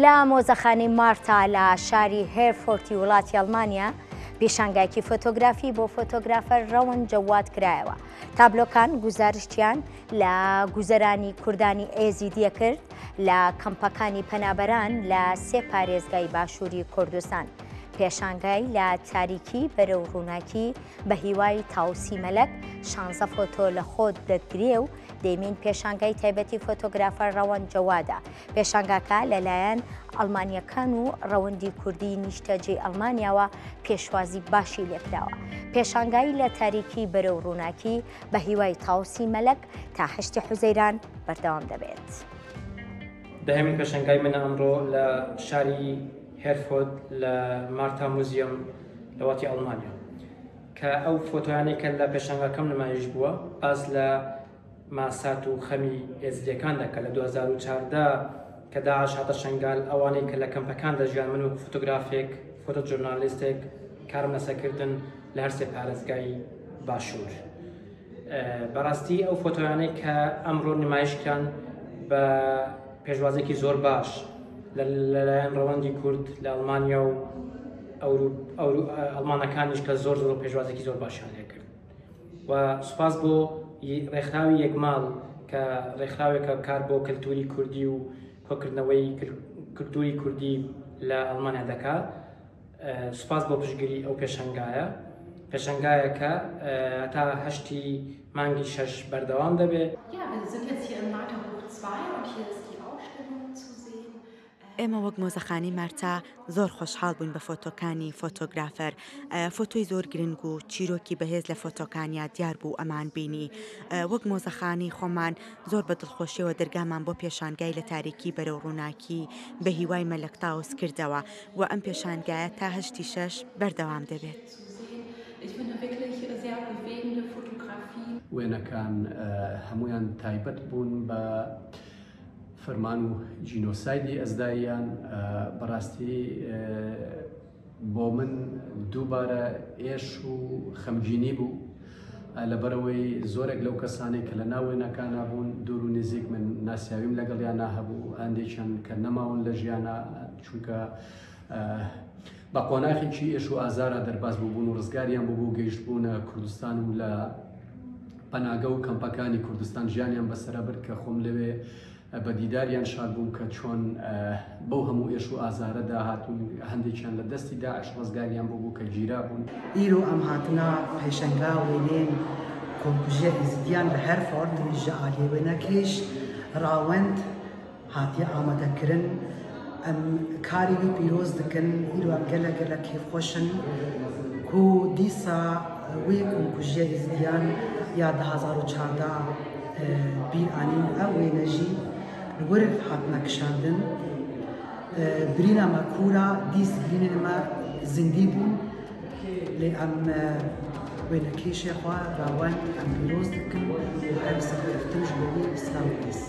لە مۆزەخانەی مارتا لە شاری هێرفۆرتی وڵاتی ئەڵمانیا پیشانگایەکی فۆتۆگرافی بۆ فۆتۆگرافەر ڕەوەند جەواد کرایەوە. تابلۆکان گوزارشتیان لە گوزەرانی کوردانی ئێزیدیە کرد لە کەمپەکانی پەنابەران لە سێ پارێزگای باشووری کوردستان. پێشانگای لە تاریکی بەرەو ڕووناکی بە هیوای تاوسی مەلەک شانزە فۆتۆ لە خۆ دەگرێ و دەیمین پێشانگای تایبەتی فۆتۆگرافەر ڕەوەند جەوادە. پێشانگاکە لەلایەن ئەڵمانییەکان و ڕەوەندی کوردی نیشتەجێی ئەڵمانیاوە پێشوازی باشی لێکراوە. پێشانگای لە تاریکی بەرەو ڕووناکی بە هیوای تاوسی مەلەک تا هەشتی حوزەیران بەردەوام دەبێت. دەهەمین پێشانگای منە ئەمڕۆ لە شاری هێرفۆرد لە مارتا موزیەم لە وڵاتی ئەڵمانیا کە ئەو فۆتۆیانەی کە لە پێشانگاکەم نمایش بووە باس لە ماسات و خەمی ئێزدیەکان دەکات لە 2014 کە داعش هاتە شەنگال ئەوانەی کە لە کەمپەکان دەژیان من وەکو فۆتۆگرافێک فۆتۆ جۆرنالیستێک کارم لەسەر کردن لە هەرسێ پارێزگای باشوور بەڕاستی ئەو فۆتۆیانەی کە ئەمڕۆ نمایشکران بە پێشوازێکی زۆر باش لەلایەن ڕەوەندی کورد لە ئەڵمانیا و ئەڵمانەکانیش کە زۆر زۆر پێشوازێکی زۆر باشیان لێکرد و سوپاس بۆ ڕێکخراوی یەکماڵ کە ڕێکخراوێکە کار بۆ کەلتوری کوردی و کۆکردنەوەی کلتوری کوردی لە ئەڵمانیا دەکات سوپاس بۆ پشتگیری ئەو پێشەنگایە پێشەنگایەکە تا هەشتی مانگی شەش بەردەوام دەبێت. Ja, wir sind jetzt hier im Marterhof 2 und hier ist die Ausstellung zu sehen. ئێمە وەک مۆزەخانەی مارتا زۆر خۆشحاڵ بووین بە فۆتۆکانی فۆتۆگرافەر، فۆتۆی زۆر گرنگ و چیرۆکی بەهێز لە فۆتۆکانیا دیار بوو ئەمان بینی. وەک مۆزەخانەی خۆمان زۆر بە دڵخۆشیەوە دەرگامان بۆ پێشانگای لە تاریکی بەرەو ڕووناکی بە هیوای مەلەک تاوس کردەوە و ئەم پێشانگایە تا هەشتی شەش بەردەوام دەبێت. وێنەکان هەموویان تایبەت بوون بە فەرمان و جینۆسایدی ئەزداییان، بەڕاستی بۆ من دووبارە ئێش و خەمگینی بوو، لەبەرئەوەی زۆرێک لەو کەسانەی کە لە ناو وێنەکانا بوون دوور و نزیک من ناسیاویم لەگەڵیانا هەبوو، هەندێکیان کە نەماون لە ژیانا، چونکە بە قۆناخێکی ئێش و ئازارا دەرباز بووبوون و ڕزگاریان بووبوو، گەیشتبوونە کوردستان و لە پەناگە و کەمپەکانی کوردستان ژیانیان بەسەرە برد کە خۆم لەوێ بە دیداریان شاد بووم کە چۆن بەو هەموو ئێش و ئازارەدا هاتوون، هەندێکیان لە دەستی داعش ڕزگاریان بووبوو کە گیرابوون. ئیرۆ ئەم هاتنا پێشەنگا وێنێن کۆمکوژیە ئێزیدیان لە هێرفۆرد ژە ئالیێ وێنەکێش ڕاوەند هاتیە ئامادەکرن ئەم کاری وی پیرۆز دکن ئیرۆ ئەم گەلە گەلە کێفخوەشن کو دیسا وی کۆمکوژیە ئێزیدیان یا 2014 بیر ئانین ئەو وێنە ژی li wir hatine kişandin. Birîna me kûra dîs birînên me zindî bûn lê em wênekêşê xwe rawend em pîroz dikin û her serkeftin ji bo wî silav û rêz.